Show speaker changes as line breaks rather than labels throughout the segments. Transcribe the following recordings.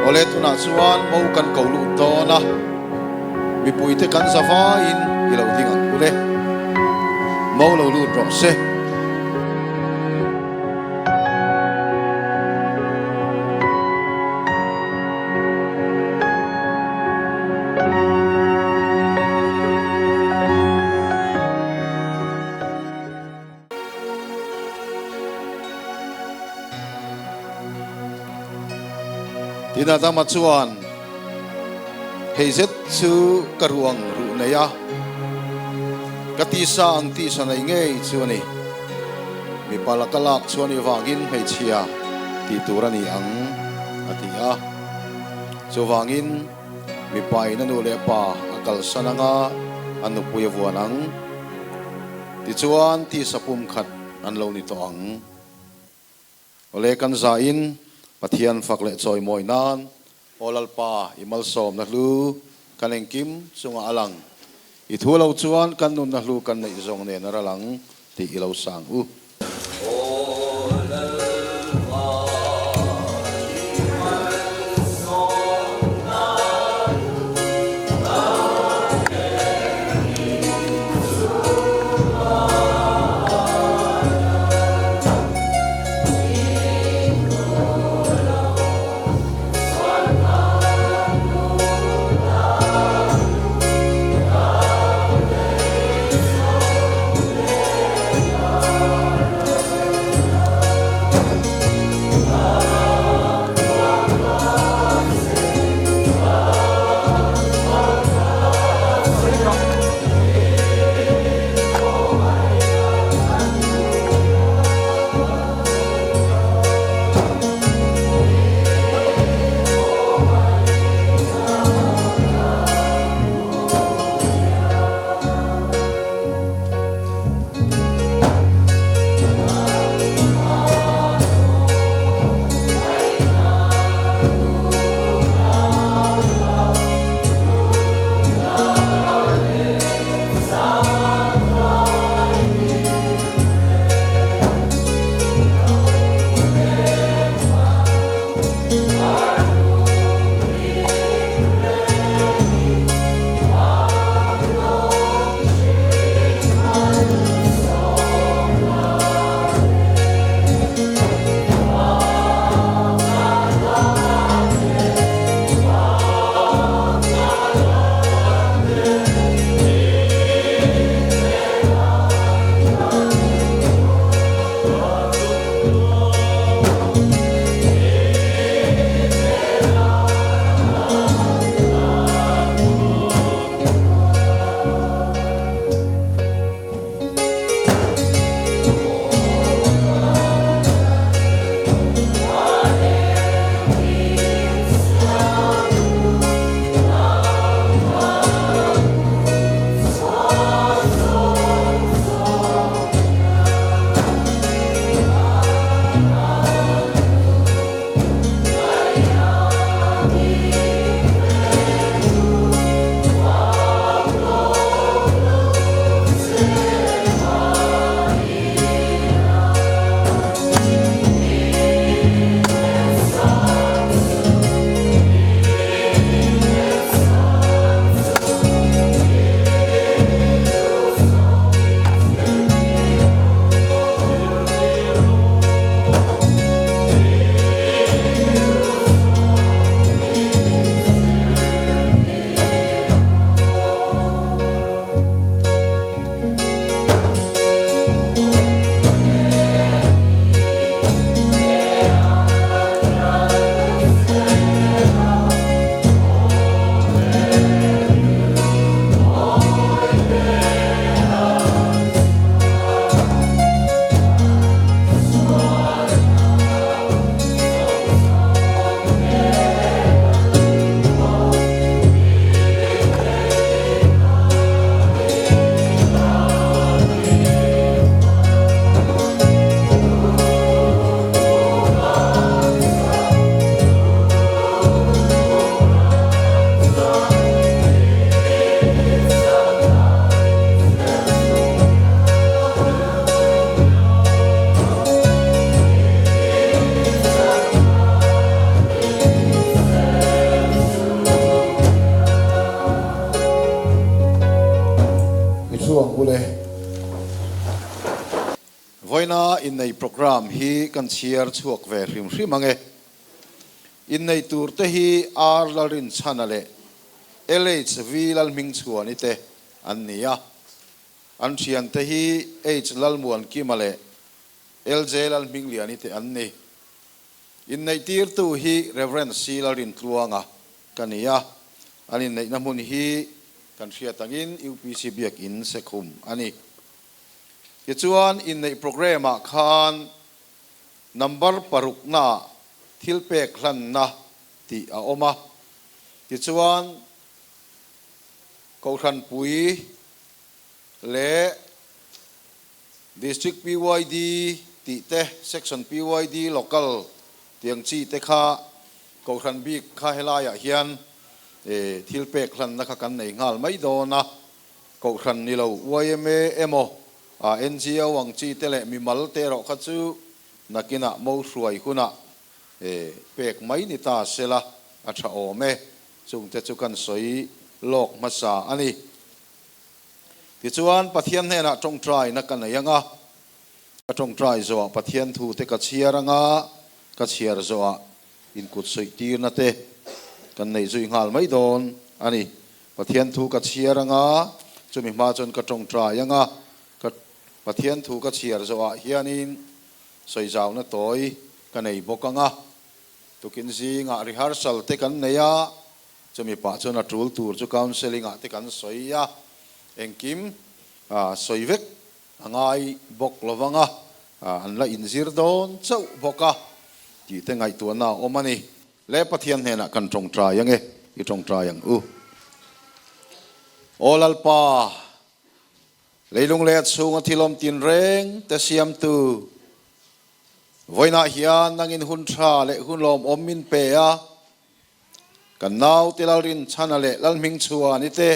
Awle tunah chuan mo kan ko lut dawn a, mipuite kan za vaiin i lo ding ang ule. Mo lo lut rawh se. Tin Adama chuan, Hei zet chu ka ruang ruh nei a, ka tisa ang tisa nei ngei chu a ni. Mipa laka lak chuan i vangin hmeichhia tih tur a ni ang, a ti a. Chuvangin mipa in a nu leh pa a kalsan anga a nupui a vuan ang. Tichuan tisa pum khat an lo ni tawh ang. Awle kan zain Pathian fak leh chawimawi nan Aw Lalpa i malsawmna hlu kan engkim chungah a lang. I thu lo chuan kan nunna hlu kan neih zawng nen a ral ang tih i lo sang u. thu ang u le. Vawiina innei programme hi kan chhiar chhuak ve hrim hrim ang e. Innei tur te hi R Lalrinchhana leh LHV Lalhmingchhuani te an ni a. An thiante hi H Lalmuankima leh LJ Lalhmingliani te an ni. Inneihtirtu hi Rev. C Lalrintluanga ka ni a, an inneihna hmun hi kan hriat angin UPC Biakin Sekhum a ni. Tichuan, inneih programme-ah khan number paruknaah thil pek hlanna tih a awm a. Tichuan, Kohhranpui leh District PYD tih te, Section PYD Local tiang chi te kha Kohhran bik kha helaiah hian thil pek hlanna kha kan nei nghal mai dawn a. Kohhran ni lo yma emaw NGO ang chi te leh mimal te erawh kha chu nakinah mo hruai hunah pek mai ni ta sela a tha awm e. Chungte chu kan sawi lawk hmasa a ni. Tichuan, Pathian hnenah tawngtaina ka nei ang a, ka tawngtai zawhah Pathian thute ka chhiar ang a, ka chhiar zawhah inkut suihtirna te kan neih zui nghal mai dawn a ni. Pathian thu ka chhiar ang a, chumi hma chuan ka tawngtai ang a, ka Pathian thu ka chhiar zawhah hianin sawizauna tawi ka nei bawk ang a, tukin zingah rehearsal te kan nei a, Chumi pah chuan a tul tur chu counselling ah te kan sawi a, engkim sawi vek a ngai bawk lo vang a, an la inzir dawn chauh bawk a tih te ngaihtuahna a awm a ni. Le Pathian hnenah kan tawngtai ang e, i tawngtai ang u. Aw Lalpa, leilung leh a chhunga thil awm tinreng te siamtu, vawiinah hian nangin hun tha leh hun lawmawm min pe a, Kan naute Lalrinchhana leh Lalhmingchhuani te,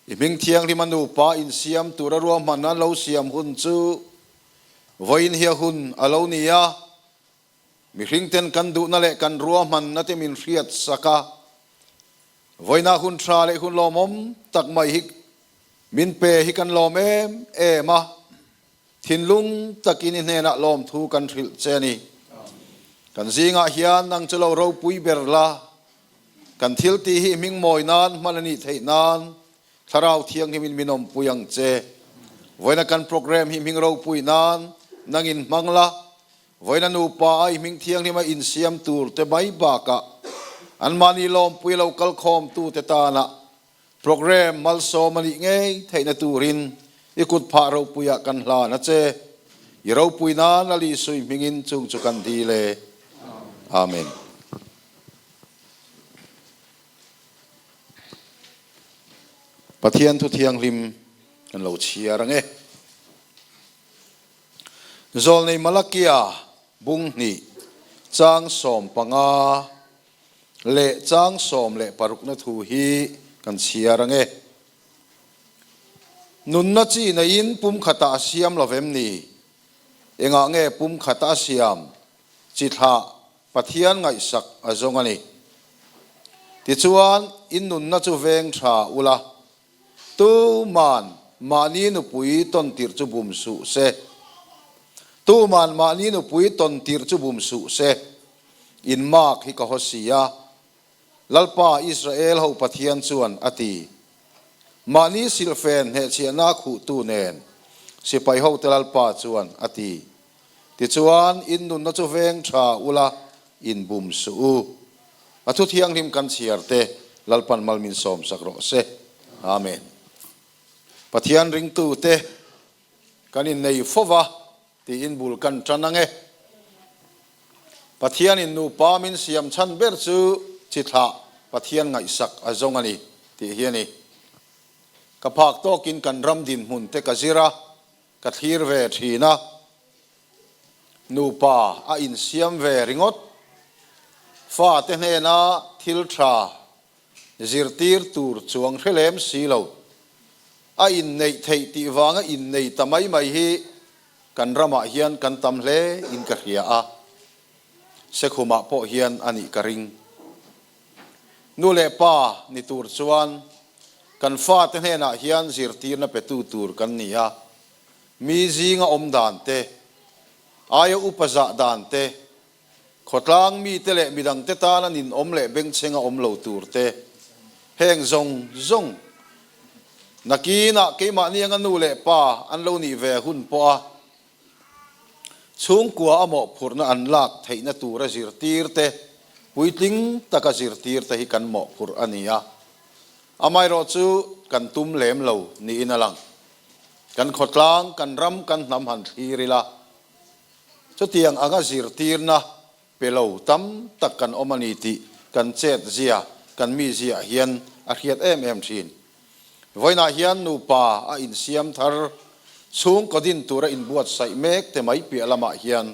i hming thianghlim a nupa insiam tura ruahman an lo siam hun chu vawiin hi a hun a lo ni a, mihringten kan duhna leh kan ruahmanna te min hriat sak a, vawiinah hun tha leh hun lawmawm tak mai hi min pe hi kan lawm em em a. Thinlung takin i hnenah lawmthu kan hrilh che a ni. Kan zingah hian nang chu lo ropui ber la, kan thil tih hi i hming mawi nan hman a nih theih nan Thlarau Thianghlimin min awmpui ang che. Vawiina kan program hi hming ropui nan nangin hmang la, vawiina nupa a i hming thianghlima insiam tur te mai bakah anmahni lawmpui lo kalkhawmtu te tana Programme malsawm a nih ngei theihna turin i kut phah ropuiah kan hlan a che. I ropui nan a Lisui hmingin chung chu kan dil e. Amen. Pathian thu thianghlim kan lo chhiar ang e. Zawlnei Malakia bung hnih chang 15 leh chang 16na thu hi kan chhiar ang e. Nunna chi neiin pum khatah a siam lo vem ni? Engah nge pum khata a siam? Chi thlah Pathian ngaihsak a zawng a ni. Tichuan, in nunna chu veng tha ula, tuman mahni nupui tawn tirh chu bum suh se. Tuman mahni nupui tawn tirh chu bum suh se. In mark hi ka haw si a, Lalpa Israel ho Pathian chuan a ti. Mahni silhfen hnehchhiahna khuhtu nen sipai hote Lalpa chuan a ti. Tichuan, in nunna chu veng tha ula, in bum suh u. A thu thianghlim kan chhiar te Lalpan mal min sawmsak rawh se. Amen. Pathian ringtute kan innei fo va. Tiin bul kan tan ang e. Pathianin nupa min siam chhan ber chu chi thlah Pathian ngaihsak a zawng a ni tih hi a ni. Ka phak tawkin kan ram dinhmun te ka zir a, ka thlir ve thin a. Nupa a insiam ve ringawt. Fate hnena thil tha zirtir tur chuang hre lem si lo. A inneih theih tih vanga innei ta mai mai hi kan ramah hian kan tam hle in ka hria a, Sekhumah pawh hian a nih ka ring. Nu leh pa ni tur chuan Kan fate hnenah hian zirtirna petu tur kan ni a, mi zinga awm dan te, aia upa zah dan te, khawtlang mite leh midangte tana ninawm leh bengchhenga awm lo tur te, heng zawng zawng nakinah keimahni anga nu leh pa an lo nih ve hun pawha Chhungkua a mawhphurhna an lak theihna tura zirtirte, puitling taka zirtirte hi kan mawhphurh a ni a. Amaherawh chu kan tum lem lo niin a lang. Kan khawtlang, kan ram, kan hnam han thlir ila, chutiang anga zirtirna pe lo tam tak kan awm a ni tih kan chet zia, kan mi ziah hian a hriat em em thin. Vawiinah hian nupa a insiam thar, chhungkaw din tura inbuatsaih mek te mai piah lamah hian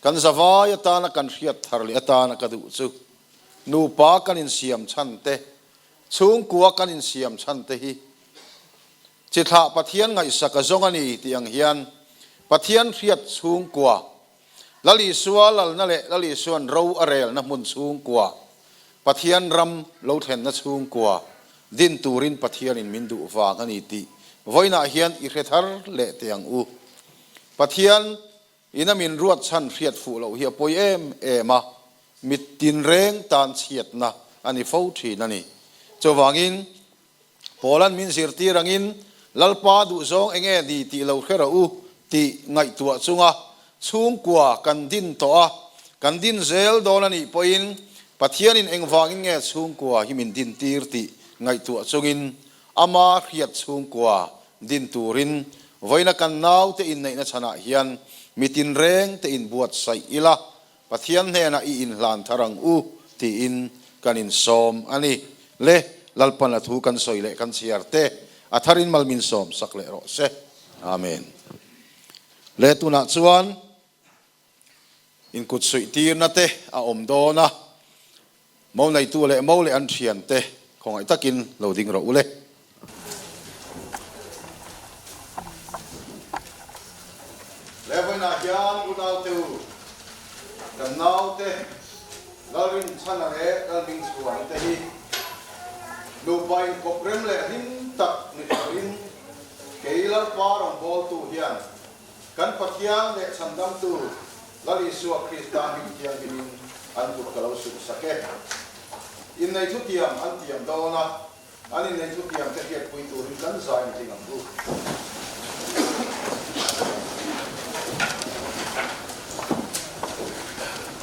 kan zavai atana kan hriat thar leh atana ka duh chu nupa kan insiam chhan te, chhungkua kan insiam chhan te hi chi thlah Pathian ngaihsak a zawng a ni tih ang hian Pathian hriat chhungkua Lal Isua lalna leh Lal Isua'n ro a relna hmun chhungkua, Pathian ram lo thlenna chhungkua din turin Pathianin min duh vang a ni tih vawiinah hian i hre thar leh teh ang u. Pathian ina min ruat chhan hriat fuh loh hi a pawi em em a, mit tinreng tan chhiatna a ni fo thin a ni. Chuvangin Paula'n min zirtir angin, Lalpa duhzawng eng nge ni tih lo hre rawh u tih ngaihtuah chunga chhungkua kan din tawh a, kan din zel dawn a nih pawhin Pathianin engvangin nge chhungkua hi min dintir tih ngaihtuah chungin ama hriat chhungkua din turin vawiina kan naute inneihna chhanah hian mi tinreng te inbuatsaih ila Pathian hnenah i inhlan thar ang u tiin kan insawm a ni. Le, Lalpan a thu kan sawi leh kan chhiar te, a tharin mal min sawm sak leh rawh se. Amen. Le, tunah chuan inkut suih tirna te a awm dawn a, Mo neitu leh mo leh an thiante khawngaih takin lo ding rawh u le. Levainah hian unaute u, kan naute Lalrinchhana leh Lalhmingchhuani te hi nupa inkawp rem leh hlim tak ni turin kei Lalpa rawngbawltu hian Kan Pathian leh Chhandamtu Lal Isua Krista hming thianghlimin an kut ka lo suh sak e. Innei thutiam an tiam dawn a, an innei thutiam te hriatpui turin kan zai ni ding ang u.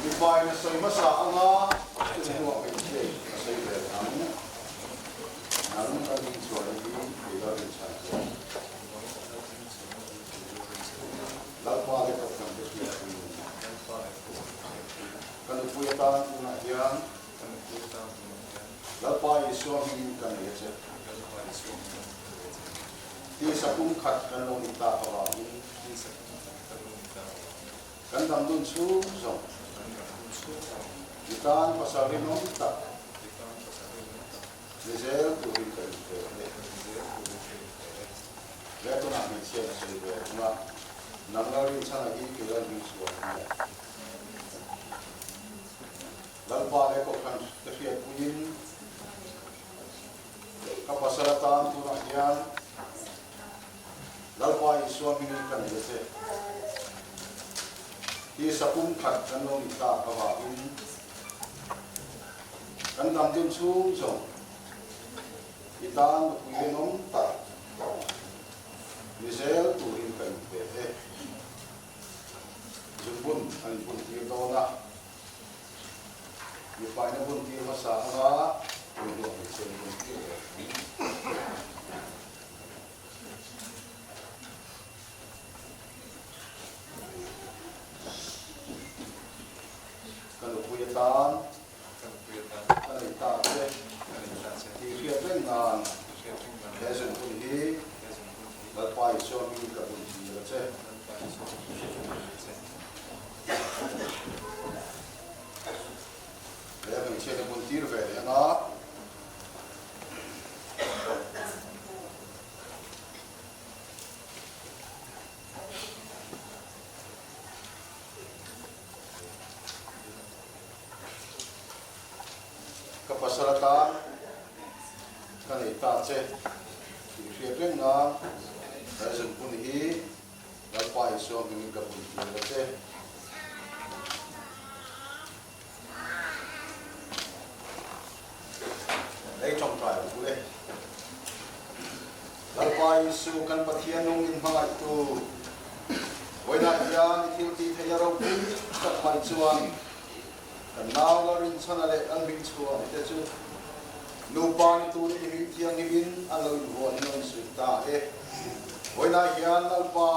Mipain a sawi hmasa anga chumi hnuah hmeichhia in a sawi ve ang. Nang kan hmingchhuahna hi kei Lalrinchhan chuan. Lalpa leh Kohhran te hriat a ni. Ka nupui atan tunah hian Lalpa Isua hmingin ka nei a che. Tisa pum khat kan lo ni tak avangin kan dam dun chhung zawng i tan pasal rinawm tak ni zel turin ka inpe a ni. He tunah hmeichhia na sawi ve thung a, nang Lalrinchhana hi kei Lalhmingchhuah a ni a. Lalpa leh Kohhran te hriatpuiin ka pasal atan tunah hian Lalpa Isua hmingin ka nei a che. Tisa pum khat kan lo ni tak avangin kan dam dun chhung zawng I tan nupui rinawm tak ni zel turin ka inpe e. Zungbun an inbun tir dawn a, mipaina bun tir hmasa anga tuihnuah hmeichhia inbun tir ve ang. Ka nupui atan Ka nei ta che, tih hriat reng nan he zunhun hi Lalpa Isua hmingin ka bun tir a che. He hmeichhia te bun tir ve leh anga. Ka pasal atan ka nei ta che. hriat reng nan he zunpun hi Lalpa Isua hmingin ka pun tir a che. Lei tawngtai ang u le. Lalpa Isu kan Pathian nung in hmangaihtu, vawiinah hian i thil tih theih a ropui tak mai chuan kan nau la rinchhana leh an hming chhuah te chu nupa ni turin i hming thianghlimin an lo invuahin a insuih ta e. Vawiinah hian Lalpa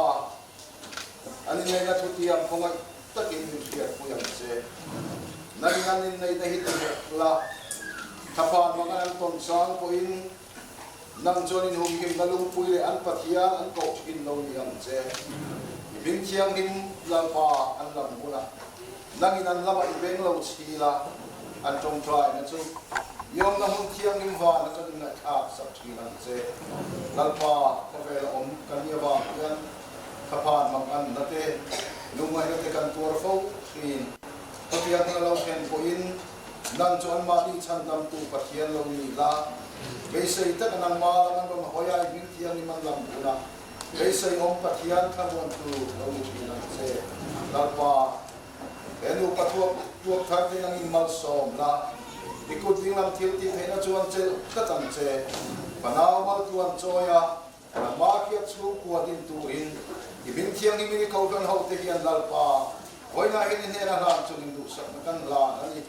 An inneihna thutiang khawngaih takin min hriatpui ang che. Nangin an inneihna hi ti hek la, thlaphan mang an tawn chang pawhin nang chuan inhumhimna lungpui leh an Pathian an koh thin lo ni ang che. I hming thianghlim Lalpa an lam hunah nangin an lamah i beng lo chhi la, an tawngtaina chu i awmna hmun thianghlim van atangin ngaihthlak sak thin ang che. Lalpa khawvela awm kan nih avang hian Thlaphan mang an na te, lungngaihna te kan tuar fo thin. Khawtiang hna lo thlen pawhin nang chu anmahni chhandamtu Pathian lo ni la. Beisei taka nangma lam an rawn hawi a, i hming thianghlim an lam hun a, beisei awm Pathian thlamuantu lo ni thin ang che. Lalpa, he nupa thuak tuak thar te nangin malsawm la, i kut dinglam thil tih theihna chuan chelh tlat ang che. Fanau maltluan chawi a, Nangmah khiat chhungkua din turin i hming thianghlimin i kohhran hote hian Lalpa, vawiinah hian i hnena hlan chungin duhsakna kan hlan a ni.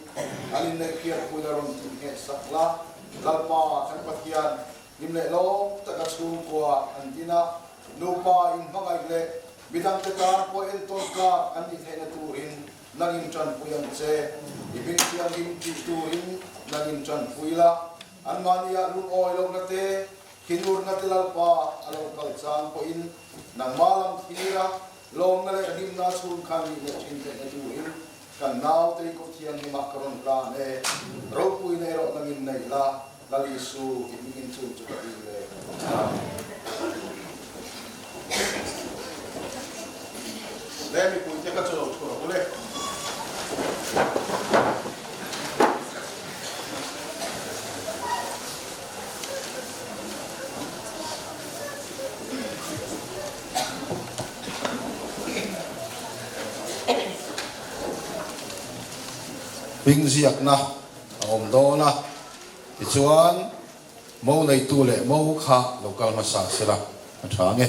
An inneih khiat puina rawn tih ngheh sak la, Lalpa kan Pathian, hlim leh lawm taka chhungkua an din a, nupa inhmangaih leh midangte tan pawh entawn tlak an nih theihna turin nangin tanpui ang che. I hming thianghlim tih turin nangin tanpui la, anmahniah lungawi lohna te, Thinurna te Lalpa a lo kal chang pawhin nangmah lam thira lawmna leh hlimna chhung khan nih leh thin theihna turin kan naute i Kawthianghlimah ka rawn hlan e. Ropuina erawh nangin nei la, Lal Isu i hmingin chu chu ka dil e. Amen. Le mipuite kha chu lo thu rawh u le. Hming ziakna a awm dawn a, tichuan mo neitu leh mo kha lo kal hmasa sela a tha nge.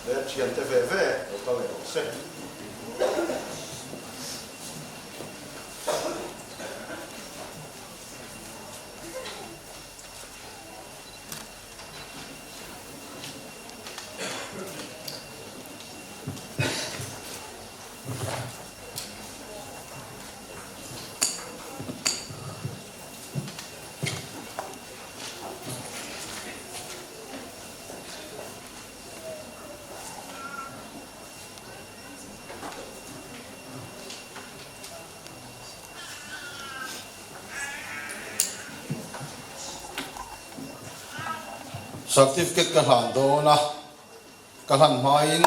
He thiante ve ve lo kal leh rawh se. Certificate ka hlan dawn a, ka hlan hmain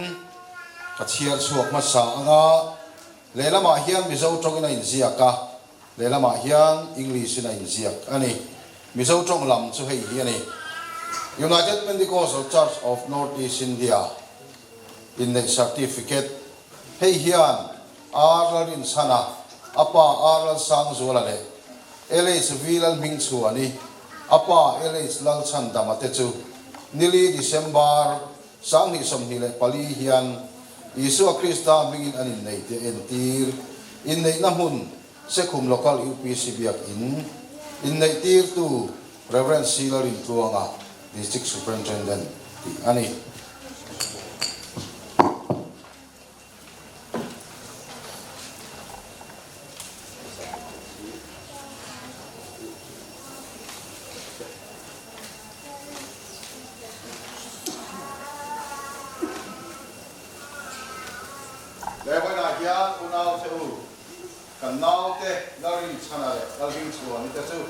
ka chhiar chhuak hmasa ang a, lehlamah hian Mizo tawngin a inziak a, Lehlamah hian English in a inziak a ni. Mizo tawng lam chu hei hi a ni, United Pentecostal Church of North East India inneih certificate. Hei hian R Lalrinchhana, a pa R Lalsangzuala leh LHV Lalhmingchhuani, a pa LH Lalchhandama te chu nili December 2024 hian Isua Krista hmingin an inneih tih a entir. Inneihna hmun, Sekhum Local UPC Biak In, inneihtirtu Rev. C. Lalrintluanga, District Superintendent tih a ni. hian unaute u, kan naute Lalrinchhana leh Lalhmingchhuani te chu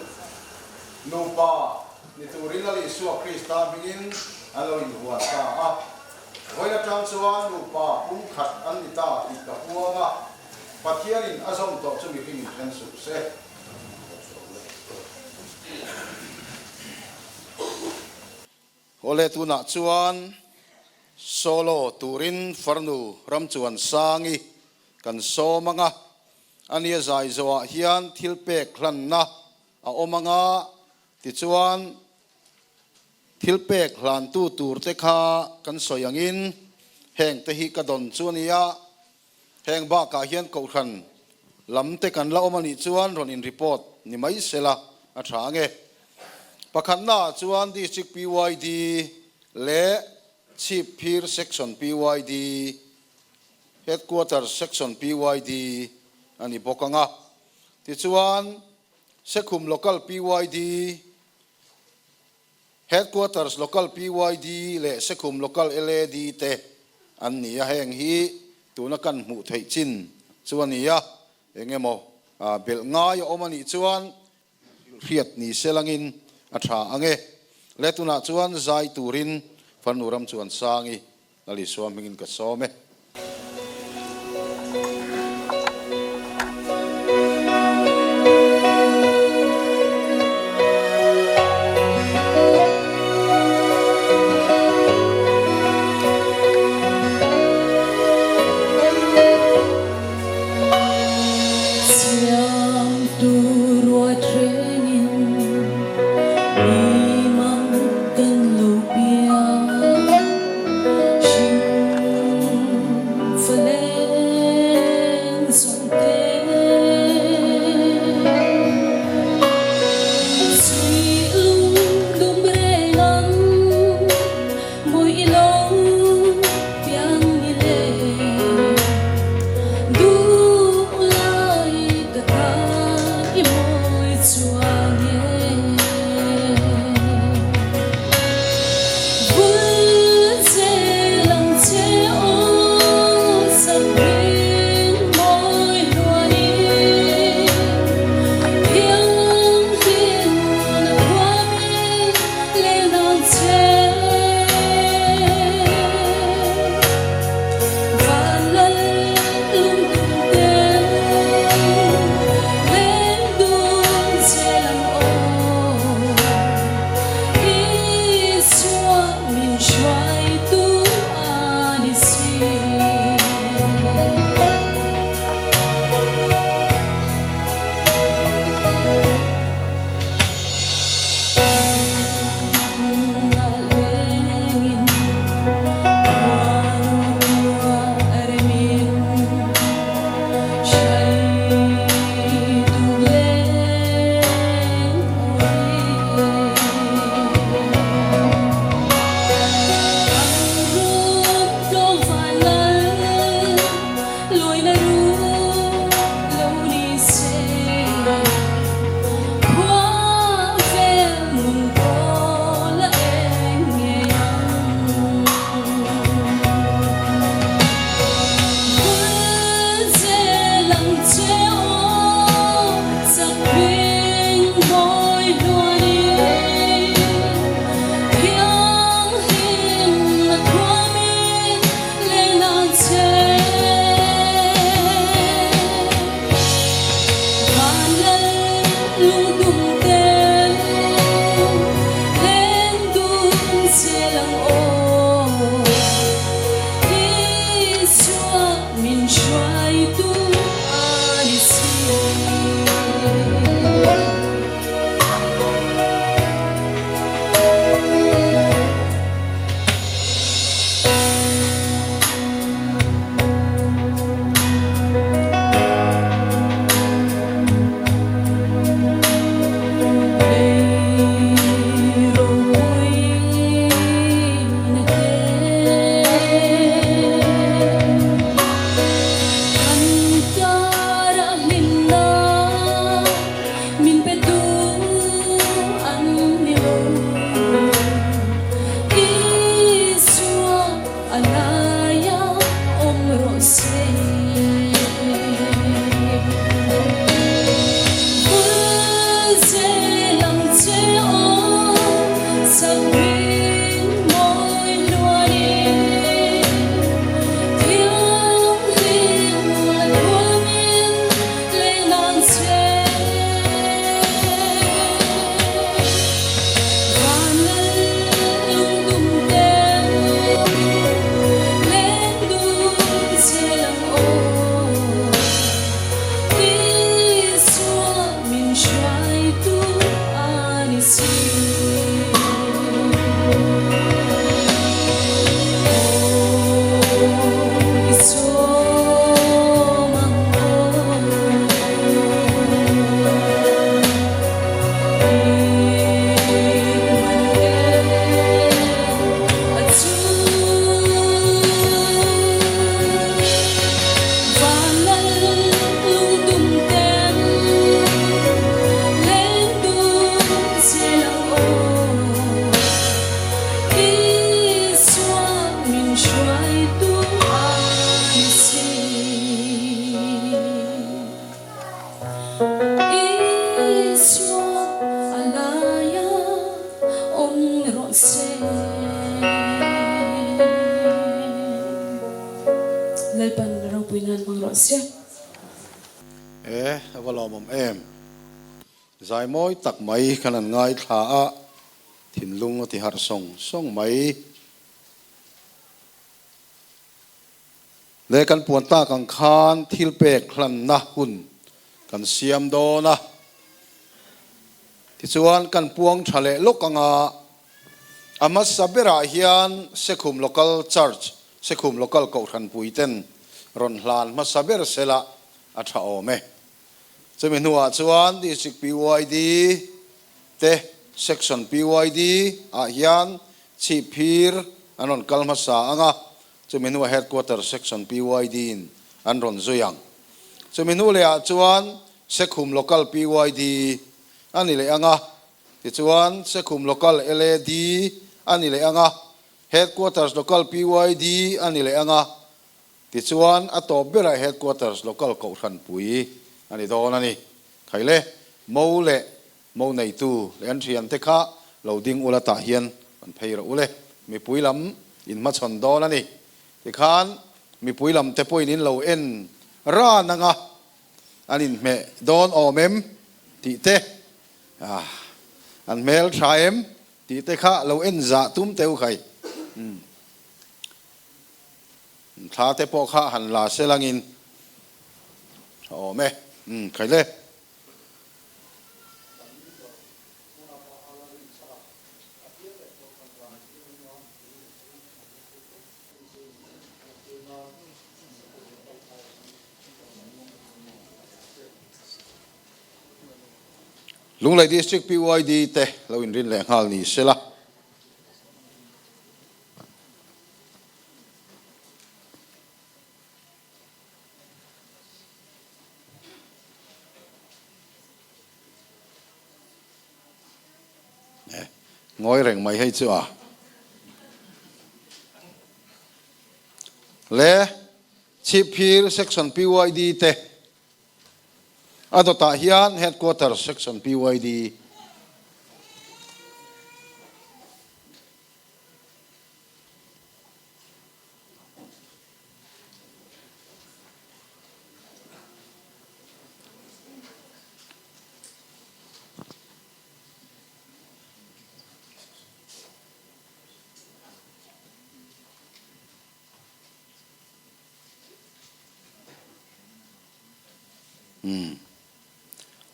nupa ni turin Lal Isua Krista hmingin an lo inhuan ta a. Vawiin atang chuan nupa pumkhat an ni ta tih ka puang a, Pathianin a zawm tawh chu mihringin then suh se. Awle tunah chuan solo turin farnu ramchuan sangi kan sawm anga, ania zai zawhah hian thil pek hlanna a awm anga, tichuan thil pek hlantu turte kha kan sawi angin hengte hi ka dawn chu ania. Heng bakah hian kohhran lam te kan la awm a nih chuan rawn in report ni mai sela a tha ange. Pakhatna ah chuan District PYD leh Chhipphir Section PYD, Headquarters Section PYD a ni bawk ang a. Tichuan Sekhum Local PYD, Headquarters Local PYD leh Sekhum Local LAD te an ni a, heng hi tuna kan hmuh theih chin chu a ni a, eng emaw belh ngai a awm a nih chuan hriat ni se langin a tha ang e. Le tunah chuan zai turin Farnu ram chuan Sangi Lalisua hmingin ka sawm e.
Siamtu ruat rengin mi mang kan lo piang. nan hmang rawh se.
E, a va lawmawm em. Zai mawi tak mai khan an ngaithla a, thinlung a ti harh sawng sawng mai. Le kan puan tak ang khan thil pek hlanna hun kan siam dawn a, tichuan kan puang tha leh lawk anga a hmasa berah hian Sekhum Local Church, Sekhum Local Kohhranpui ten rawn hlan hmasa ber sela a tha awm e. Chumi hnuah chuan District PYD te Section PYD ah hian chhipphir an rawn kal hmasa ang a, chumi hnuah Headquarter Section PYD in an rawn zui ang. Chumi hnu lehah chuan Sekhum Local PYD a ni leh ang a, tichuan Sekhum Local LAD a ni leh ang a, Headquarters Local PYD a ni leh ang a, Tichuan, a tawp berah Headquarters Local Kohhranpui a ni dawn a ni. Khaile, Mo leh Mo neitu leh an thiante kha lo ding ula tah hian kan phei rawh ule. Mipui lam in hmachhawn dawn a ni. Tikhan, mipui lam te pawhin in lo en ran anga an inhmeh dawn awm em tih te, an hmel tha em tih te kha lo en zah tum teu khai. Thla te pawh kha han la se langin a awm e. Umm khai le. Lunglei District PYD te lo inrin leh nghal ni se la. Ngawi reng mai hei chu a. Le Chhipphir Section PYD te a dawtah hian Headquarters Section PYD.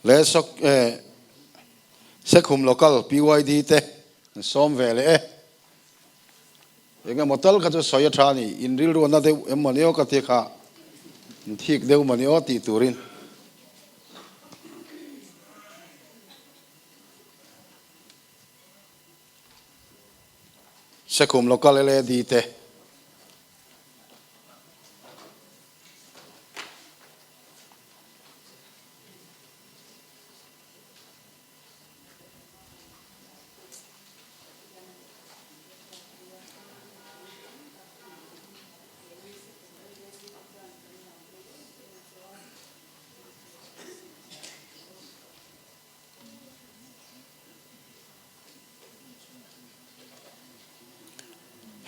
Le sok eh Sekhum Local PYD te an sawm ve leh e. Eng emaw tal kha chu sawi a tha a ni, in rilru a na deuh em mawni aw ka ti kha, in thik deuh mawni aw tih turin. Sekhum Local LAD te.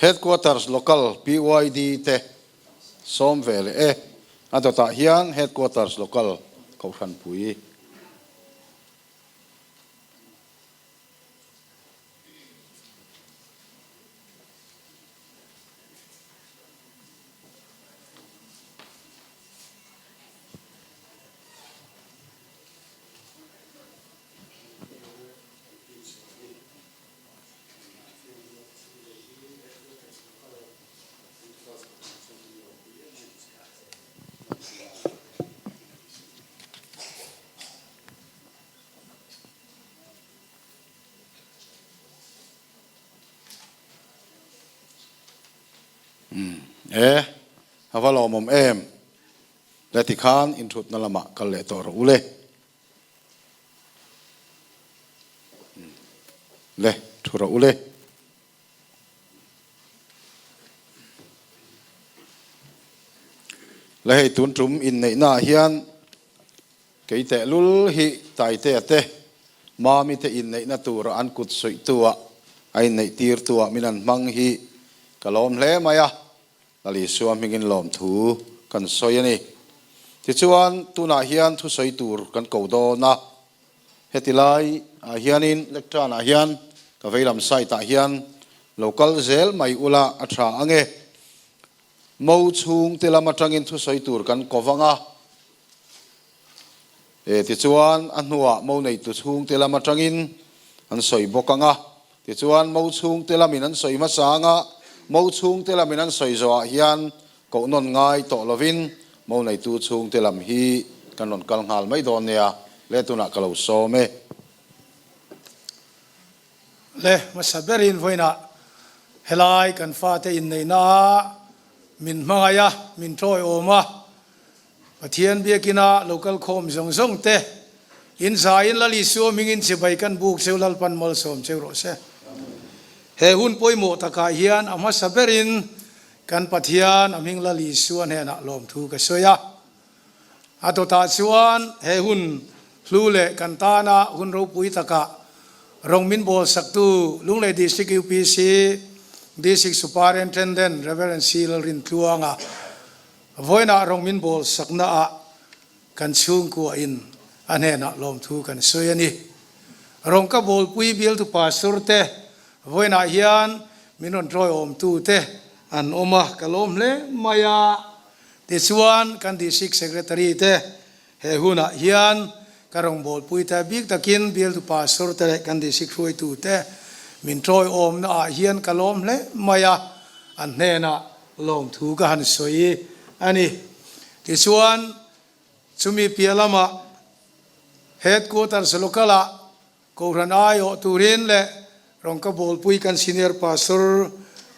Headquarters Local PYD te sawm ve leh e. A dawtah hian Headquarters Local Kohhranpui. E, a va lawmawm em? Le tikhan inthutna lamah kal leh tawh rawh u le. Le, thu rawh u le. Le hei tun tum inneihna ah hian kei teh lul hi Taitea te Mami te inneihna tura an kut suih tu ah a inneih tir tu ah min an hmang hi ka lawm hle mai a, Lal Isua hmingin lawmthu. kan sawi a ni. Tichuan, tunah hian thusawi tur kan ko dawn a. Heti lai ah hianin lectern ah hian ka veilam side ah hian lo kal zel mai ula a tha ange. Mo chhung te lam atangin thusawi tur kan ko vang a. E tichuan a hnuah mo neitu chhung te lam atangin an sawi bawk ang a. Tichuan mo chhung te lamin an sawi hmasa ang a, mo chhung te lamin an sawi zawhah hian Koh nawn ngai tawh lovin mo neitu chhungte lam hi kan rawn kal nghal mai dawn nia, le tunah ka lo sawm e.
Le hmasa berin vawiinah helai kan fate inneihna ah min hmangaih a, min tawiawm a, Pathian biakina lo kal khawm zawng zawng te in zaiin Lal Isua hmingin chibai kan buk cheu Lalpan malsawm cheu rawh se. He hun pawimawh takah hian a hmasa berin Kan Pathian a hming Lal Isua hnenah lawmthu ka sawi a. A dawtah chuan he hun hlu leh kan tana hun ropui takah rawng min bawl saktu Lunglei District UPC District Superintendent Rev. C. Lalrintluanga vawiinah rawng min bawl saknaah kan chhungkuahin a hnenah lawmthu kan sawi a ni. Rawng ka bawlpui bialtu pastor te Vawiinah hian min rawn tawiawmtu te an awm a, ka lawm hle mai a. Tichuan, kan District Secretary te he hunah hian ka rawngbawlpui te bik takin bialtu Pastor te leh kan District hruaitu te min tawiawmna ah hian ka lawm hle mai a, an hnenah lawmthu ka han sawi a ni. Tichuan, chumi piah lamah Headquarters Local ah Kohhran aiawh turin leh Rawngka Bawlpui kan Senior Pastor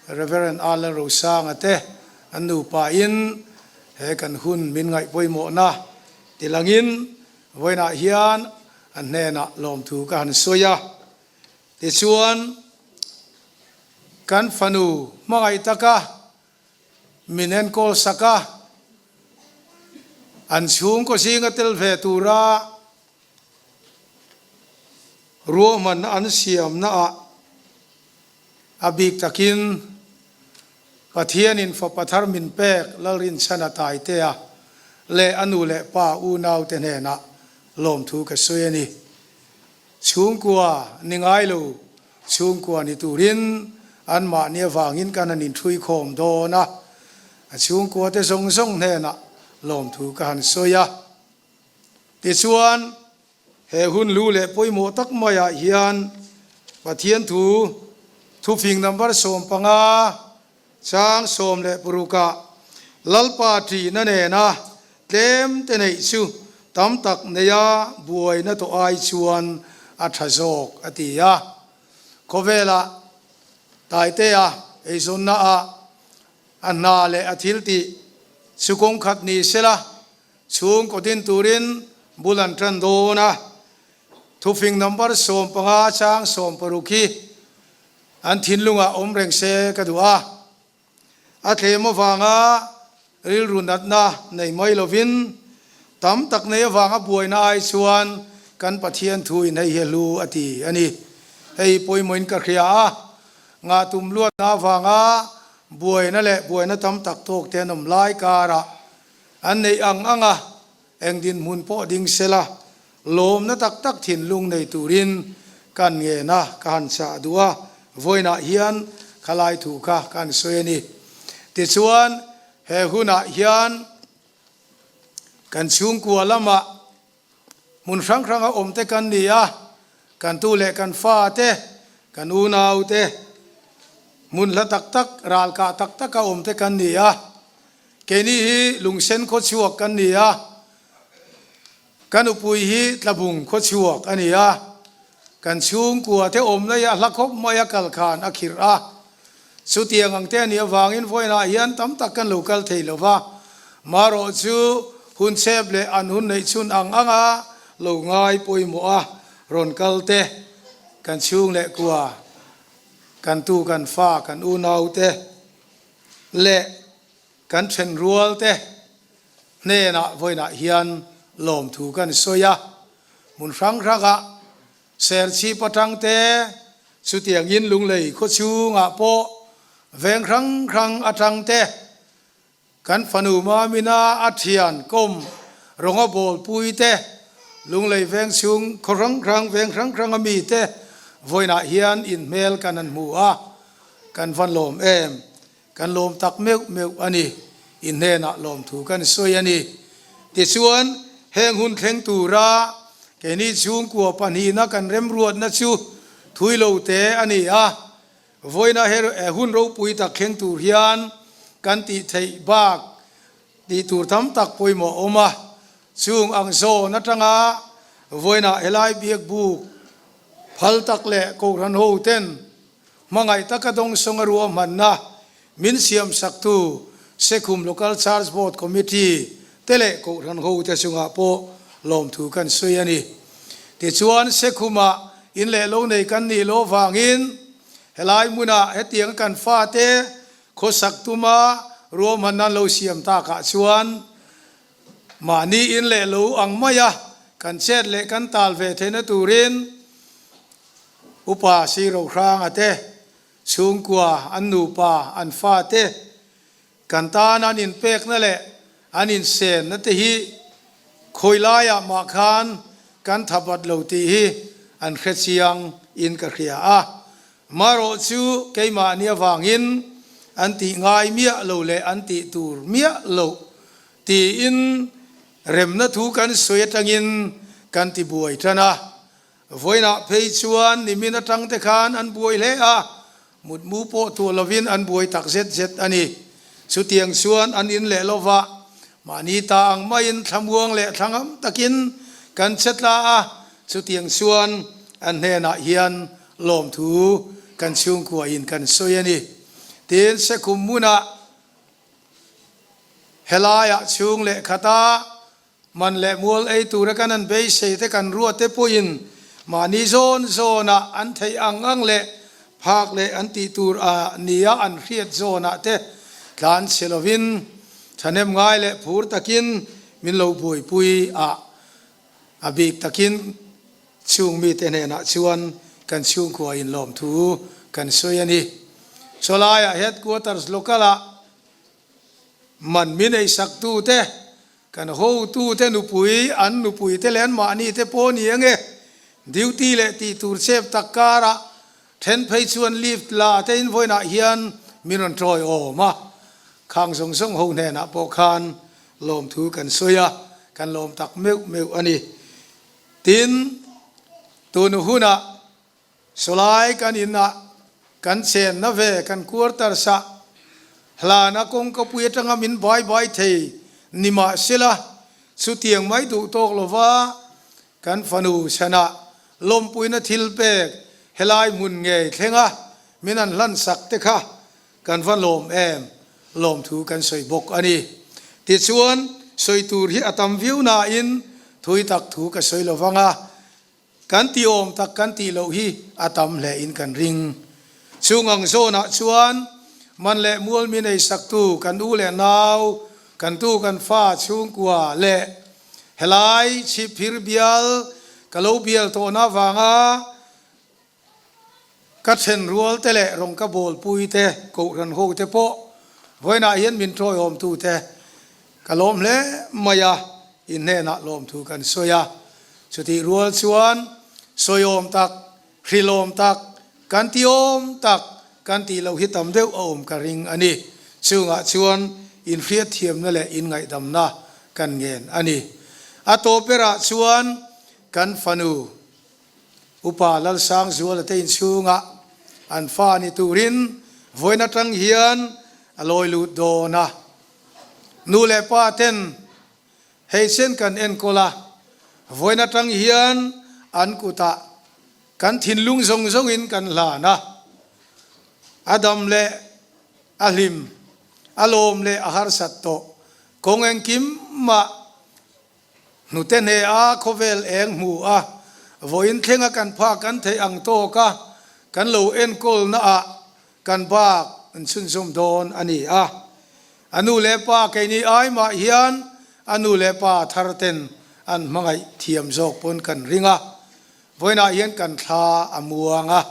Rev. Alan Rosanga te an nupa in he kan hun min ngaih pawimawhna tilangin vawiinah hian an hnenah lawmthu ka han sawi a. Tichuan, kan fanu hmangaih taka min enkawl sak a, an chhungkaw zinga tel ve tura Ruahmanna an siamnaah a bik takin Pathianin fapa thar min pek Lalrinchhana Taitea leh a nu leh pa unaute hnenah lawmthu ka sawi a ni. Chhungkua ni ngai lo chhungkua ni turin anmahni avangin kan han inṭhuikhawm dawn a, a chhungkuate zawng zawng hnenah lawmthu ka han sawi a. Tichuan, he hun lu leh pawimawh tak maiah hian Pathian thu thufing number 15 chang 16 ah Lalpa ṭihna nena tlem te neih chu tam tak neia buaina tawh ai chuan a ṭha zawk a ti a. Khawvelah Taitea eizawnna ah a hna leh a thiltih chu kawng khat ni sela Chhungkaw din turin bul an tan dawn a, thufing number 15 chang 16 hi an thinlungah awm reng se ka duh a. A thlem avanga rilru natna nei mai lovin tam tak nei avanga buaina ai chuan kan Pathian thu in hei hi a hlu a ti a ni. Hei pawimawhin ka hria a, ngahtum luatna avanga buaina leh buaina tam tak tawk te an awm lai karah An neih ang ang a, eng dinhmun pawh ding sela, lawmna tak tak thinlung nei turin kan ngen a, ka han chah duh a, vawiinah hian khalai thu kha ka han sawi a ni. Tichuan, he hunah hian kan chhungkua lamah hmun hrang hranga awm te kan ni a, kan tu leh kan fa te, kan unau te, hmun hla tak tak, ralkah tak taka awm te kan ni a, Keini hi Lungsen khawchhuak kan ni a, ka nupui hi Tlabung khawchhuak a ni a, kan chhungkua te awm laia hla khawp mai a kal khan a khirh a. Chutiang ang te a nih avangin vawiinah hian tam tak kan lo kal thei lo va, marawh chu hun chep leh an hun neih chhun ang anga lo ngai pawimawh a rawn kal te, kan chhung leh kua, kan tu kan fa, kan unau te, leh kan thenrual te hnenah vawiinah hian lawmthu kan sawi a, hmun hrang hrangah Serchhip atang te chutiangin Lunglei khawchhungah pawh veng hrang hrang atang te. Kan fanu Mamina a thian kawm rawnga bawlpui te, Lunglei veng chhung khaw hrang hrang veng hrang hrang a mi te vawiinah hian inhmel kan han hmu a, kan van lawm em? Kan lawm tak meuh meuh a ni. In hnenah lawmthu kan sawi a ni. Tichuan, heng hun thleng tura keini chhungkua pahnihna kan remruatna chu thui lo te a ni a. Vawiina he hun ropui tak thleng tur hian kan tih theih bak tih tur tam tak pawimawh a awm a. Chung ang zawn atanga vawiinah helai biakbuk phal tak leh Kohhran ho ten hmangaih taka dawngsawng a ruahmanna min siamsaktu Sekhum Local Church Board Committee te leh Kohhran ho te chungah pawh lawmthu kan sawi a ni. Tichuan, Sekhumah in leh lo nei kan nih loh avangin helai hmunah hetianga kan fate khawsak tuma ruahmanna an lo siam takah chuan mahni in leh lo ang maia kan chet leh kan tal ve theihna turin Upa Siro Hranga te, chhungkua, an nupa, an fate, Kan tan an inpekna leh an insenna te hi khawi laiah mah khan kan thabat lo tih hi an hre chiang in ka hria a. Marawh chu keimahni avangin an tih ngai miah lo leh an tih tur miah loh tiin remna thu kan sawi atangin kan ti buai tan a. Vawiinah phei chuan nimin atang te khan an buai hle a, mutmu pawh tuah lovin an buai tak zet zet a ni. Chutiang chuan an in leh lova, mahni ta ang maiin thlamuang leh thlangam takin kan che tla a, chutiang chuan an hnenah hian lawmthu kan chhungkuain kan sawi a ni. Tin, Sekhum hmunah helaiah chhung leh khata Man leh mual ei tura kan an beisei te kan ruat te pawhin mahni zawn zawnah an theih ang ang leh phak leh an tih tur a nia an hriat zawnah te tlan chhe lovin thahnem ngai leh phur takin min lo buaipui a, a bik takin chung mite hnenah chuan kan chhungkua in lawmthu kan sawi a ni. Sawlaiah Headquarters Local-ah man min eisak tute Kan hotute nupui, an nupuite leh anmahni te pawh ni ange. Duty leh tih tur chep tak karah then phei chuan lift la te in vawiinah hian min rawn tawi awm a. Khang zawng zawng ho hnenah pawh khan lawmthu kan sawi a, kan lawm tak meuh meuh a ni. Tin, tun hunah Sawlai kan inah kan chenna ve kan quarters ah hlana kawngkapui atanga min bai bai thei ni mahsela chutiang mai duh tawk lova kan fanu chhanah lawmpuina thil pek helai hmun ngei thlenga min an hlan sak te kha kan va lawm em lawmthu kan sawi bawk a ni. Tichuan sawi tur hi a tam viau nain thui tak thu ka sawi lovang a. Kan tih awm tak kan tih loh hi a tam hle in kan ring. Chung ang zawnah chuan man leh mual mi nei saktu kan u leh nau, kan tu kan fa chhungkua leh helai chhipphir bial ka lo bial tawhna avanga Ka then rual te leh rawng ka bawlpui te, kohhran ho te pawh vawiinah hian min ṭawihawm tu te ka lawm hle mai a, in hnenah lawmthu kan sawi a. Chutih rual chuan sawiawm tak, hrilawm tak, kan tiawm tak, kan tih loh hi tam deuh a awm ka ring a ni. Chungah chuan inhriatthiamna leh inngaihdamna kan ngen a ni. A tawp berah chuan kan fanu Upa Lalsangzuala te inchhungah an fa ni turin vawiin atang hian a lawi lut dawn a. Nu leh pa ten hei chen kan enkawl a, vawiin atang hian an kutah kan thinlung zawng zawngin kan hlan a. A dam leh a hlim, a lawm leh a harsat tawh kawng engkim mah Hnute hne a khawvel eng hmu a, vawiin thlenga kan phak kan theih ang tawk a kan lo enkawlna ah kan bak an chhunzawm dawn a ni a. A nu leh pa keini ai mah hian a nu leh pa thar ten an hmangaih thiam zawk pawn kan ring a, vawiinah hian kan thla a muang a.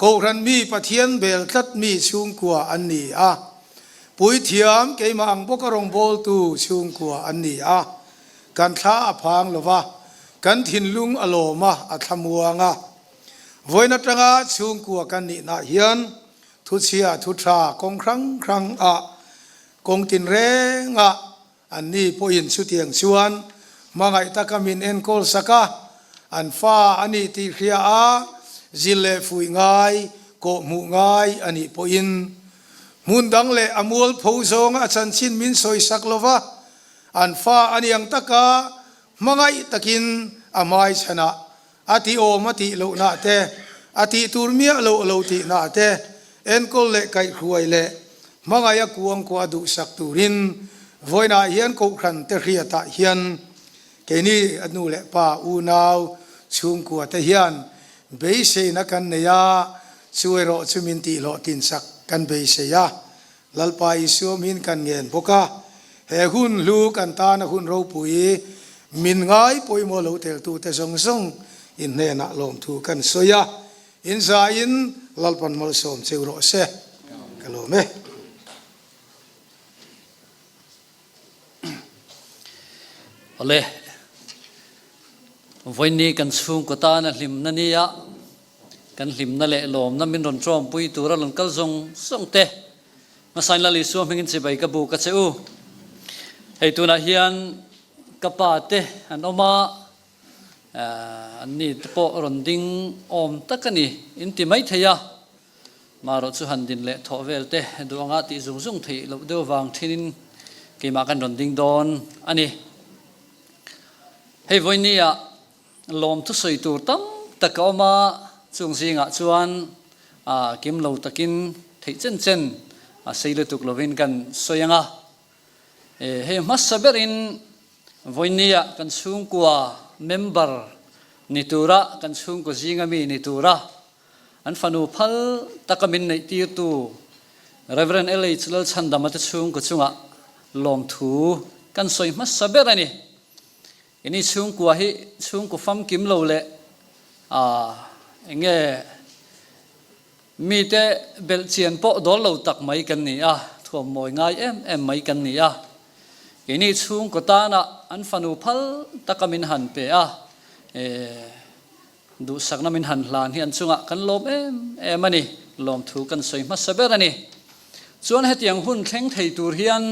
Kohhran mi Pathian bel tlat mi chhungkua an ni a. Puithiam keimah ang bawka rawngbawltu chhungkua an ni a, kan thla a phang lo va, kan thinlung a lawm a, a thlamuang a. Vawiin atanga chhungkua kan nihna hian thuchhia thu tha kawng hrang hrang ah kawng tinreng ah An ni pawhin chutiang chuan hmangaih taka min enkawl sak a, an fa a nih tih hria a, zil leh fuih ngai, kawh hmuh ngai a nih pawhin hmun dang leh a mualpho zawnga a chanchin min sawi sak lo va, an fa a ni ang taka hmangaih takin a hmai chhanah a tih awm a tih lohna te, a tih tur miah loh lo tihna te, enkawl leh kaihhruai leh hmangaih a kuangkuah duhsak turin vawiinah hian Kohhran te hriatah hian keini a nu leh pa unau chhungkua te hian beiseina kan nei a, chu erawh chu min tihhlawhtlinsak kan beisei a, Lalpa Isua min kan ngen bawk a, he hun hlu kan tana hun ropui min ngai pawimawh lo teltute zawng zawng in hnenah lawmthu kan sawi a, in zaiin Lalpan malsawm cheu rawh se. Ka lawm e.
Awle, vawiin kan chhungkaw tana hlimna nia Kan hlimna leh lawmna min rawn ṭawmpui tura rawn kal zawng zawng te, hmasain Lal Isua hmingin chibai ka buk a che u. Hei tunah hian ka pa te an awm a, an ni te pawh rawn ding awm tak a ni in ti mai thei a, marawh chu han din leh thawh vel te duh anga tih zung zung theih loh deuh vang thinin keimah kan rawn ding dawn a ni. Hei vawinia Lawm thusawi tur tam tak a awm a, chung zingah chuan kim lo takin theih chen chen a sei lutuk lovin kan sawi ang a. Hei hmasa berin vawinia kan chhungkua member ni tura kan chhungkua zinga mi ni tura an fanu phal taka min neih tirtu Rev. LH Lalchhandama te chhungkua chungah lawmthu kan sawi hmasa ber a ni. Ini chhungkua hi chhungkaw famkim lo leh eng nge mite belhchian pawh dawl lo tak mai kan ni a, thuammawi ngai em em mai kan ni a. Keini chhungkaw tana an fanu phal taka min han pe a, duhsakna min han hlan hi an chungah kan lawm em em a ni, lawmthu kan sawi hmasa ber a ni. Chuan hetiang hun thleng thei tur hian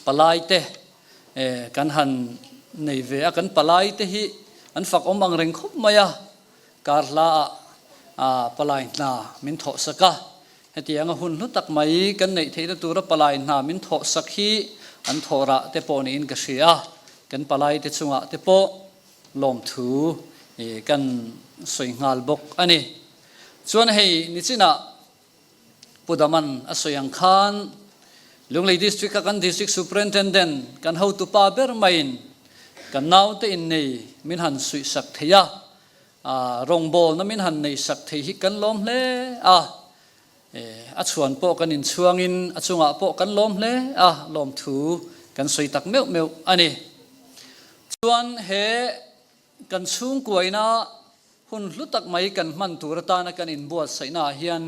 palaite Kan han nei ve a, kan palai te hi an fak awm ang reng khawp mai a, kar hla ah palai hna min thawh sak a, hetianga hun hlu tak mai kan neih theihna tura palai hna min thawh sak hi an thawh rah te pawh niin ka hria a, kan palai te chungah te pawh lawmthu kan sawi nghal bawk a ni. Chuan hei nichinah Pu Daman a sawi ang khan Lunglei District a kan District Superintendent kan hotupa ber maiin kan naute innei min han suihsak thei a, rawngbawlna min han neihsak thei hi kan lawm hle a, a chhuan pawh kan inchhuangin a chungah pawh kan lawm hle a, lawmthu kan sawi tak meuh meuh a ni. Chuan he Kan chhungkuaina hun hlu tak mai kan hman tur atana kan inbuatsaihna ah hian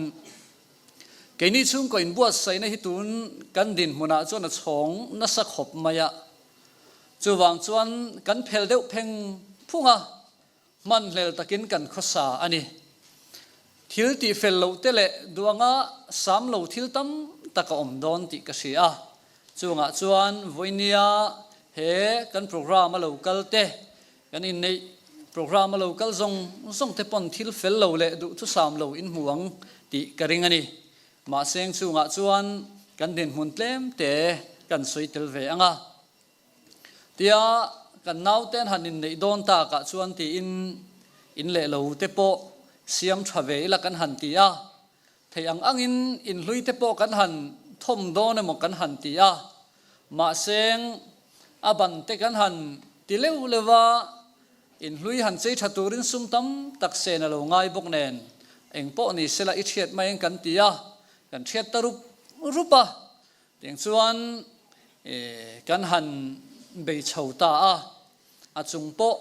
keini chhungkaw inbuatsaihna hi tun kan dinhmunah chuan a chhawng nasa khawp mai a. Chuvang chuan kan phel deuh pheng phung a, hmanhlel takin kan khawsa a ni. Thil tih fel loh te leh duanga sam lo thil tam tak a awm dawn tih ka hria a. Chungah chuan vawinia he kan programme a lo kal te, kan inneih programme a lo kal zawng zawng te pawn thil fel lo leh duhthusam lo in hmu ang tih ka ring a ni. Mahseng chungah chuan kan dinhmun tlem te kan sawi tel ve ang a. Tia kan nauten han inneih dawn takah chuan tiin in leh lo te pawh siam tha ve ila kan han ti a, theih ang angin inhlui te pawh kan han thawm dawn emaw kan han ti a, mahse a ban te kan han ti leuh leuh a, inhlui han chei tha turin sum tam tak sen a lo ngai bawk nen eng pawh ni sela i thiat mai ang kan ti a, kan thiat ta rup rup a. Tiang chuan kan han bei chho ta a, a chung pawh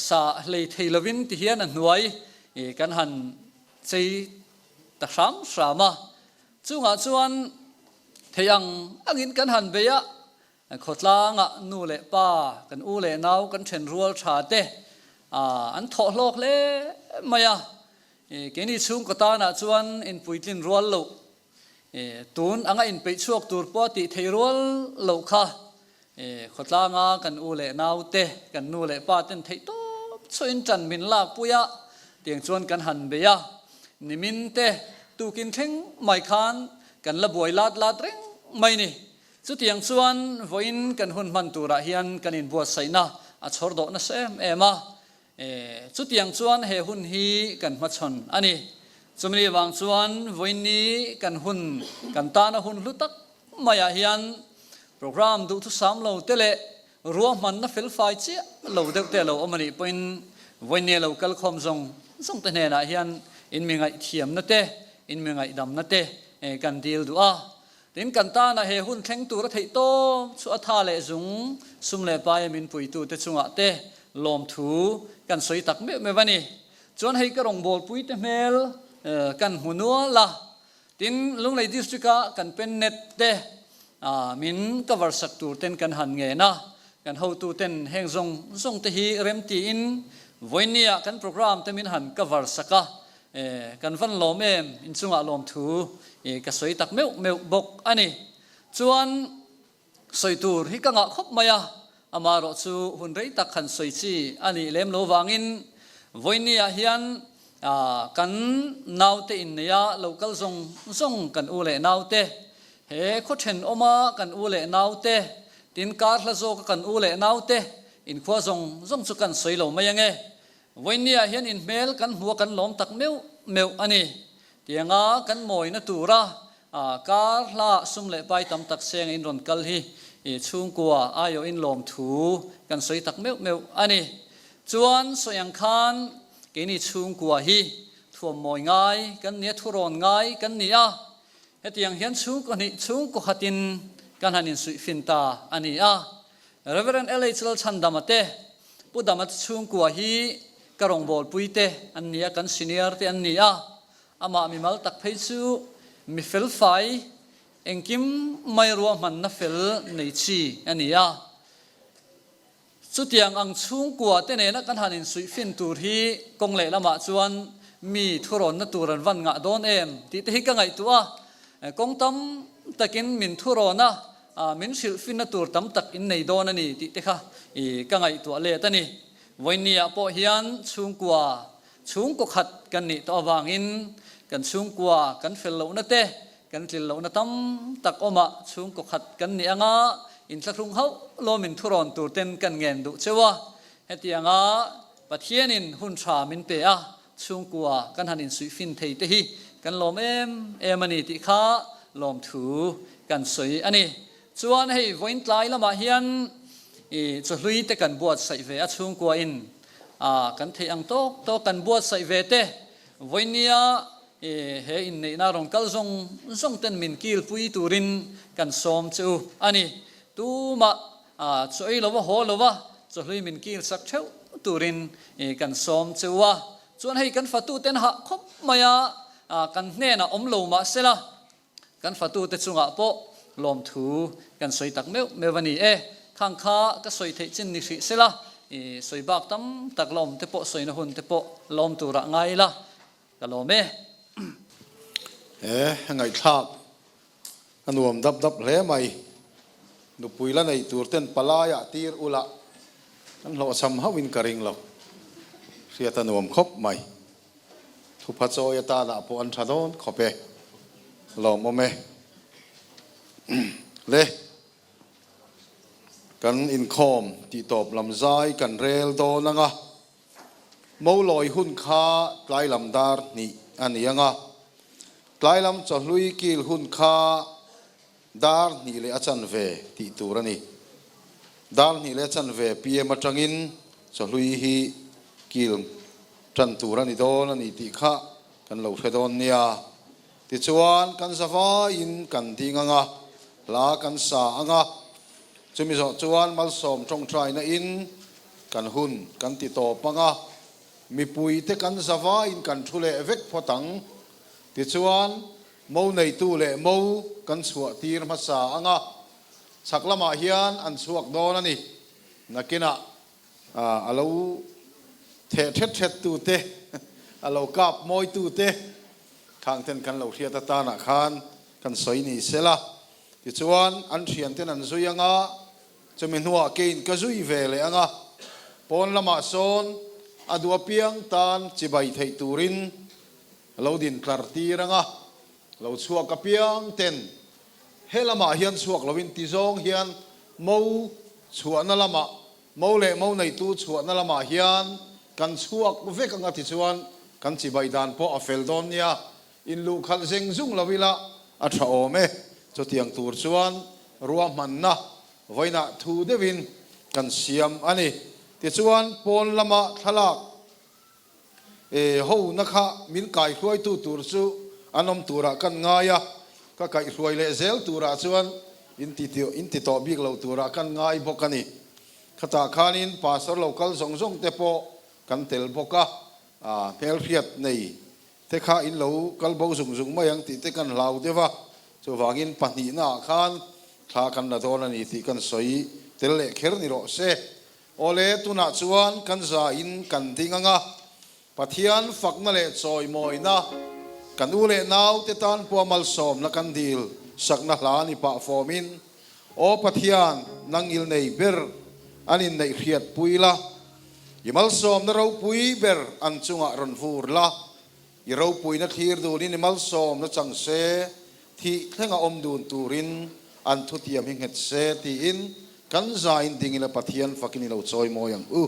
sa hlei thei lovin ti hian a hnuai kan han chei ta hram hram a. Chungah chuan Thei ang angin kan han bei a, khawtlangah nu leh pa, kan u leh nau kan then rual tha te an thawh hlawk hle mai a. Keini chhungkaw tanah chuan inpuitlin rual loh, tun anga inpeih chhuak tur pawh a tih thei rual loh kha khawtlanga kan u leh nau te, kan nu leh pa ten theih tawp chhuahin ṭan min lakpui a, tiang chuan kan han bei a. Nimin te tukin thleng mai khan kan la buai lat lat reng mai ni. Chutiang chuan vawiin kan hun hman turah hian kan inbuatsaihna a chhawr dawh nasa em em a. Chutiang chuan he hun hi kan hmachhawn a ni. Chumni vang chuan vawiinni kan hun kan tana hun hlu tak maiah hian program duhthusam lo te leh Ruahmanna felfai chiah lo deuh te a lo awm a nih pawhin vawinia lo kal khawm zawng zawng te hnenah hian in mi ngaihthiamna te, in mi ngaihdamna te kan dil duh a. Tin, kan tana he hun thleng tur a theih tawp chu a tha leh zung sum leh paia min puitu te chungah te lawmthu kan sawi tak meuh meuh a ni. Chuan hei ka rawngbawlpui te hmel kan hmu nual a. Tin, Lunglei District-a kan pen net te min cover sak tur ten kan han ngen a, kan hotu ten heng zawng zawng te hi rem tiin vawinia kan program te min han cover sak a, kan van lawm em, inchungah lawmthu ka sawi tak meuh meuh bawk a ni. Chuan. Sawi tur hi ka ngah khawp mai a, amaherawh chu hun rei tak han sawi chi a nih lem lo vangin vawinia hian kan naute inneia lo kal zawng zawng kan u leh naute, he khaw thenawma kan u leh naute, tin kar hla zawka kan u leh naute inkhua zawng zawng chu kan sawi lo mai ange. Vawinia hian inhmel kan hmua kan lawm tak meuh meuh a ni. Tianga kan mawina tura kar hla sum leh pai tam tak seng in rawn kal hi chhungkua aiawhin lawmthu kan sawi tak meuh meuh a ni. Chuan sawi ang khan keini chhungkua hi thuam mawi ngai kan nia, thurawn ngai kan ni a. Hetiang hian chhungkaw hnih chhungkaw khatin kan han insuihfin ta a ni a. Rev. LH Lalchhandama te, Pu Dama te chhungkua hi ka rawngbawlpui te an ni a, kan senior te an ni a, amah mimal tak phei chu mi felfai engkim mai ruahmanna fel nei chi a ni a. Chutiang ang chhungkua te nena kan han insuihfin tur hi kawng lehlamah chuan mi thurawnna tur an van ngah dawn em tih te hi ka ngaihtuah a, kawng tam takin min thurawn a, min hrilhfinna tur tam tak in nei dawn a ni tih te kha ka ngaihtuah let a ni. Vawinia pawh hian chhungkua, chhungkaw khat kan nih tawh avangin kan chhungkua kan fel lohna te, kan tlil lohna tam tak awmah chhungkaw khat kan nih anga inthlahrung hauh lawmin thurawn tur ten kan ngen duh cheu a. Hetianga Pathianin hun tha min pe a, chhungkua kan han insuihfin thei te hi kan lawm em em a ni tih kha lawmthu kan sawi a ni. Chuan hei vawiin tlai lamah hian i chawhlui te kan buatsaih ve a chhungkua in a kan theih ang tawk tawk kan buatsaih ve te vawinia i he inneihna rawn kal zawng zawng ten min kilpui turin kan sawm che u a ni. Tumah a chaw ei lova haw lova chawhlui min kilsak theuh turin i kan sawm che u a. Chuan hei kan fatu ten hah khawp mai a kan hnenah awm lo mahsela Kan fatute chungah pawh lawmthu kan sawi tak meuh meuh a ni e. Khang kha ka sawi theih chin ni hrih sela, i sawi bak tam tak la awm te pawh sawina hun te pawh la awm turah ngai ila ka lawm e.
He ngaihthlak a nuam dap dap hle mai. Nupui la nei tur ten palaiah tir ula kan hlawhchham hauhin ka ring lo. Hriat a nuam khawp mai. Thupha chawi atanah pawh an tha dawn khawp e, lawmawm e. Le, kan inkhawm tih tawp lam zai kan rel dawn ang a, Molawi hun kha tlai lam dar hnih a ni ang a, tlai lam chawhlui kil hun kha dar hnih leh a chanve tih tur a ni. Dar hnih leh a chanve PM atangin chawhlui hi kil tan tur a ni dawn a ni tih kha kan lo hre dawn nia. Tichuan kan zavaiin kan ding ang a, hla kan sa ang a, chumi zawh chuan malsawm tawngtaina in kan hun kan ti tawp ang a, mipuite kan zavaiin kan thu leh vek phawt ang. Tichuan. Mo neitu leh mo kan chhuah tir hmasa ang a, chhak lamah hian an chhuak dawn a ni. Nakinah a lo theh thet thet tu te, a lo kap mawi tu te khang ten kan lo hriat atanah khan kan sawi ni sela. Tichuan an thian ten an zui ang a, chumi hnuah keiin ka zui ve leh ang a, pawn lamah sawn a duh apiang tan chibai theih turin Lo din tlar tir anga lo chhuak apiang ten he lamah hian chhuak loin ti zawng hian mo chhuahna lamah, mo leh mo neitu chhuahna lamah hian kan chhuak vek anga tichuan kan chibai dan pawh a fel dawn nia, inluhkhalh zeng zung lo ila a tha awm e. Chutiang tur chuan ruahmanna vawiinah thu deuhin kan siam a ni. Tichuan pawn lama thlalak E ho na kha min kaihruaitu tur chu an awm turah kan ngai a, ka kaihruai leh zel turah chuan in ti in ti tawh bik lo turah kan ngai bawk a ni. Khatah khanin pastor lo kal zawng zawng te pawh kan tel bawk a, hmelhriat nei te kha in lo kal bo zung zung mai ang tih te kan hlau deuh a, chuvangin pahnihna ah khan thla kan la dawn a ni tih kan sawi tel leh kher ni rawh se. Awle, tunah chuan kan zain kan ding ang a, Pathian fakna leh chawimawina, kan u leh naute tan pawh malsawmna kan dil sakna hla ni pah fawmin, Aw Pathian, nang il nei ber an inneih hriatpui la, i malsawmna ropui ber an chungah rawn vur la, i ropuina thlir dunin i malsawmna chang se, Thih thlenga awm dun turin an thutiam hi nghet se tiin kan zain dingin a Pathian fakin i lo chawi mawi ang u.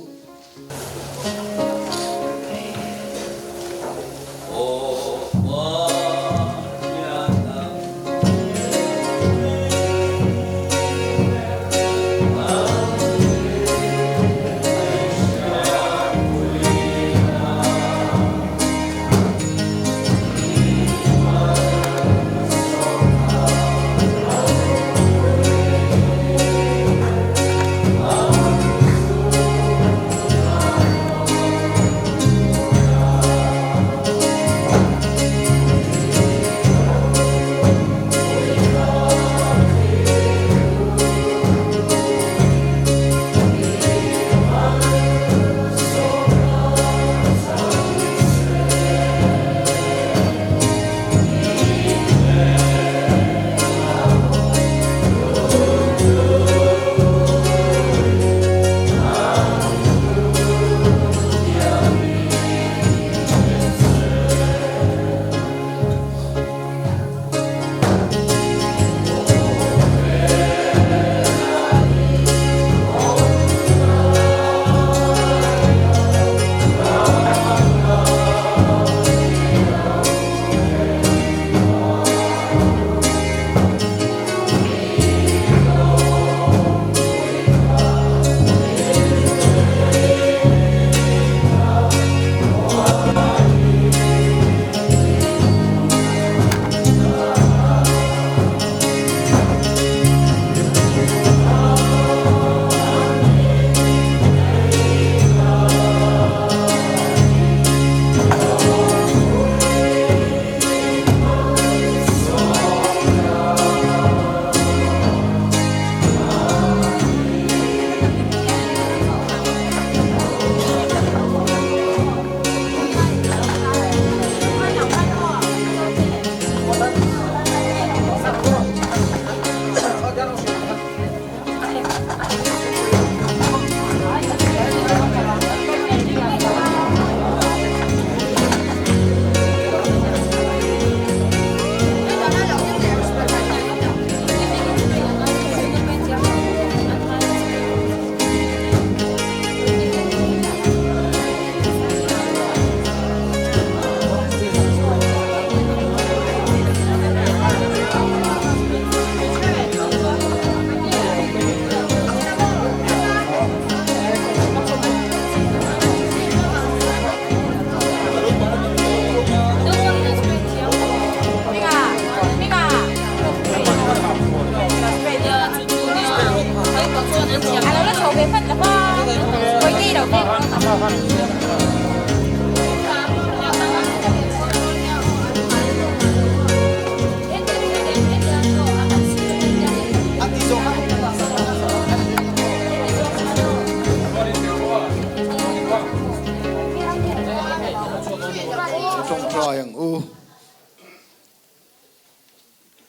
Tawngtai ang u.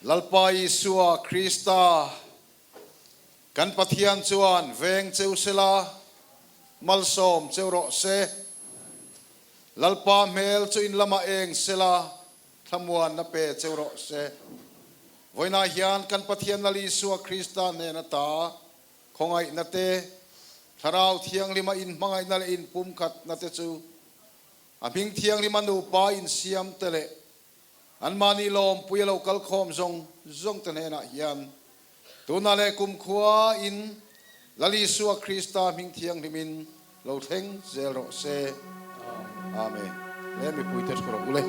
Lalpa Isua Krista, kan Pathian chuan veng cheu sela, malsawm cheu rawh se. Lalpa hmel chu in lamah eng sela, thlamuanna pe cheu rawh se. Vawiinah hian kan Pathian Lal Isua Krista hnen ata khawngaihna te, Thlarau Thianghlima inhmangaihna leh inpumkhatna te chu A hming thianghlima nupa insiam te leh anmahni lawmpui a lo kal khawm zawng zawng te hnenah hian tunah leh kumkhua in Lal Isua Krista hming thianghlimin lo thleng zel rawh se. Amen. Le mipuite thu rawh u le.